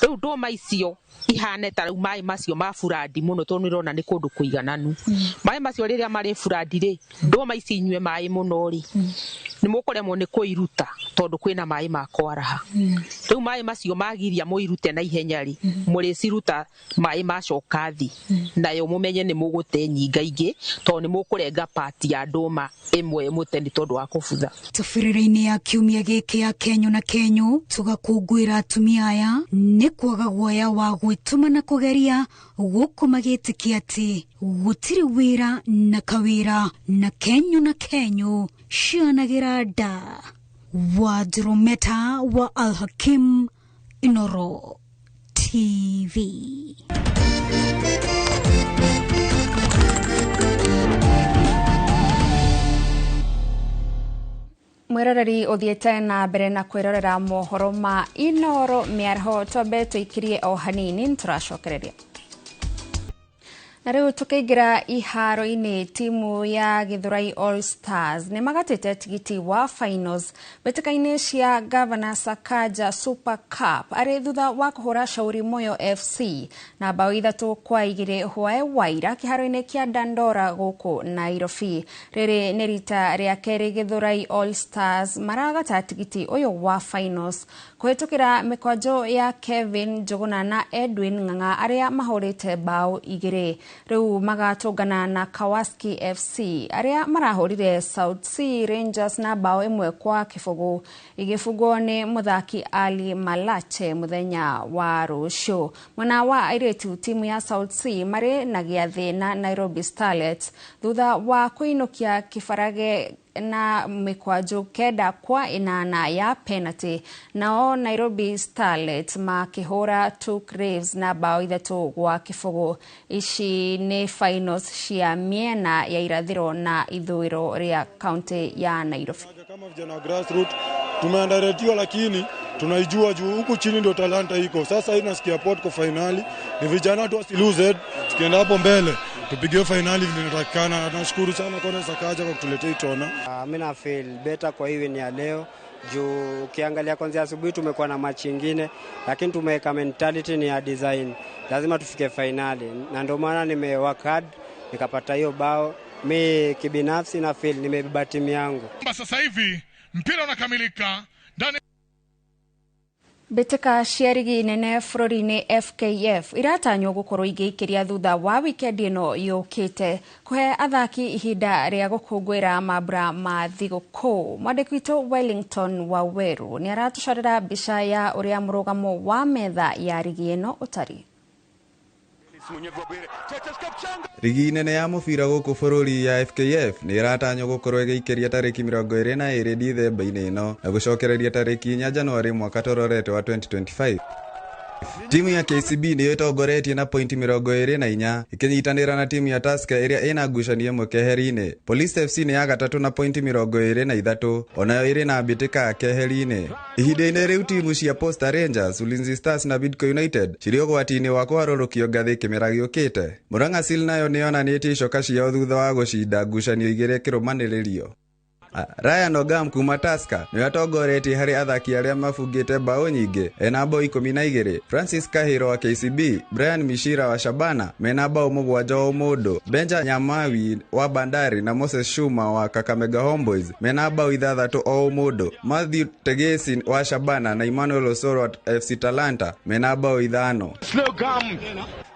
rĩu ndũma icio ihane ta rĩu maĩ macio ma burandi mũno, tondũ nĩũrona nĩ kũndũ kũigananu. Maĩ macio rĩrĩa marĩ burandi rĩ, ndũma ici inyue maĩ mũno rĩ, Nĩ mũkũremwo nĩ kũiruta tondũ kwĩna maĩ ma kwaraha. Rĩu maĩ macio magiria mũirute na ihenya rĩ, mũrĩciruta maĩ macoka thĩ, nayo mũmenye nĩ mũgũte nyingaingĩ tondũ nĩ mũkũrenga pati ya ndũma ĩmwe mũte nĩ tondũ wa kũbutha. Tabarĩra-inĩ ya kiumia gĩkĩ ya Kenyũ na Kenyũ tũgakũngũĩra atumia aya nĩ kwaga guoya wa gwĩtũma na kũgeria gũkũ magĩtĩkia atĩ gũtirĩ wĩra na kawĩra na Kenyũ na Kenyũ cianagĩra nda. Wadrometa wa Al-Hakim, Inoro TV. Mwiroreri uthiete na mbere na kwirorera mohoro ma Inoro mĩaraho twambe tũikirie o hanini nĩtũracokereria. Na rĩu tũkĩingĩra iharo-inĩ, timu ya Githurai All Stars nĩ magatĩte tigiti wa finals mbĩtĩka-inĩ cia Governor Sakaja Super Cup arĩ thutha wa kũhũra Shauri Moyo FC na bao 3-2 hwae waira kĩharo-inĩ kĩa Dandora gũkũ Nairobi. Rĩrĩ nĩ rita rĩa kerĩ Githurai All Stars maragata tigiti ũyũ wa finals kũhĩtũkĩra mĩkwanjo ya Kevin Njuguna na Edwin Ng'ang'a arĩa mahũrĩte bao 2. Rĩu magatũngana na Kawaski FC arĩa marahũrire South Sea Rangers na bao 1-0 igĩbungwo nĩ mũthaki Ali Malache mũthenya wa rũciũ. Mwena wa airĩtu timu ya South Sea marĩ na gĩathĩ na Nairobi Starlets thutha wa kũinũkia kĩbarage na mĩkwanjo 9-8 ya penalty. Nao Nairobi Starlets makĩhũra Tuk Raves na bao 3-0. Ici nĩ finals cia mĩena ya irathĩro na ithũĩro rĩa kaunti ya Nairobi. Kama vijana wa grassroots tumeandaretiwa, lakini tunaijua juu huku chini ndio talanta iko. Sasa hii nasikia port kwa finali ni vijana tu wasilose, tukienda hapo mbele tupige finali vile inatakikana. Nashukuru sana kwa Sakaja kwa kutuletea tona. Mimi na feel better kwa hii win ya leo juu ukiangalia kwanza asubuhi tumekuwa na match nyingine, lakini tumeweka mentality ni ya design, lazima tufike finali, na ndio maana nime work hard nikapata hiyo bao. Mimi kibinafsi na feel nimebeba timu yangu. Sasa hivi mpira unakamilika ndani. Mbĩtĩka cia rigi nene bũrũri-inĩ FKF iratanywo gũkorwo igĩikĩria thutha wa wikendi ĩno yũkĩte kũhe athaki ihinda rĩa gũkũngũĩra mambura ma thigũkũ. Mwandĩki witũ Wellington Waweru nĩ aratũcorera mbica ya ũrĩa mũrũgamo wa metha ya rigi ĩno ũtariĩ. Rigi nene ya mũbira gũkũ bũrũri ya FKF nĩ ĩratanywo gũkorwo ĩgĩikĩria tarĩki 22 Dithemba-inĩ ĩno na gũcokereria tarĩki 4 Januari mwaka tũrorete wa 2025. Timu ya KCB nĩyo ĩtongoretie na pointi 24 ĩkĩnyitanĩra na timu ya Tusker ĩrĩa ĩna ngucanio ĩmwe keheri-inĩ. Police FC nĩ ya gatatũ na pointi 23 onayo ĩrĩ na mbĩtĩka keheri-inĩ. Ihinda-inĩ rĩu timu cia Posta Rangers, Ulinzi Stars na Bidco United cirĩ ũgwati-inĩ wa kũharũrũkio ngathĩ kĩmera gĩũkĩte. Murang'a Seal nayo nĩyonanĩtie icoka ciao thutha wa gũcinda ngucanio 2 kĩrũmanĩrĩrio. Ryan Ogam kuma Tusker nĩwe atongoretie harĩ athaki arĩa mabungĩte bao nyingĩ ena bao 12. Francis Kahiro wa KCB, Brian Mishira wa Shabana mena bao 7 o mũndũ. Benja Nyamawi wa Bandari na Moses Shuma wa Kakamega Homeboys mena bao 6 o mũndũ. Matthew Tegesi wa Shabana na Emmanuel Osoro wa FC Talanta mena bao 5.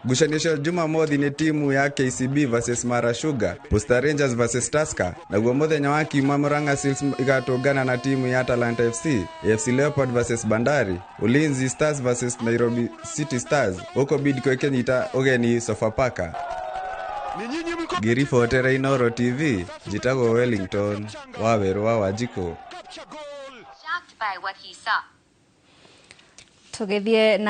Ngucanio cia Jumamothi nĩ timu ya KCB versus Mara Sugar, Posta Rangers versus Tusker, naguo mũthenya wa Kiumia Murang'a Seals igatũngana na timu ya Talanta FC, AFC Leopard versus Bandari, Ulinzi Stars versus Nairobi City Stars, huko Bidco ĩkĩnyita ũgeni Sofapaka. Ngĩribotera Inoro TV, njĩtagwo Wellington Waweru wa Wanjikũ. Tũgĩthiĩ na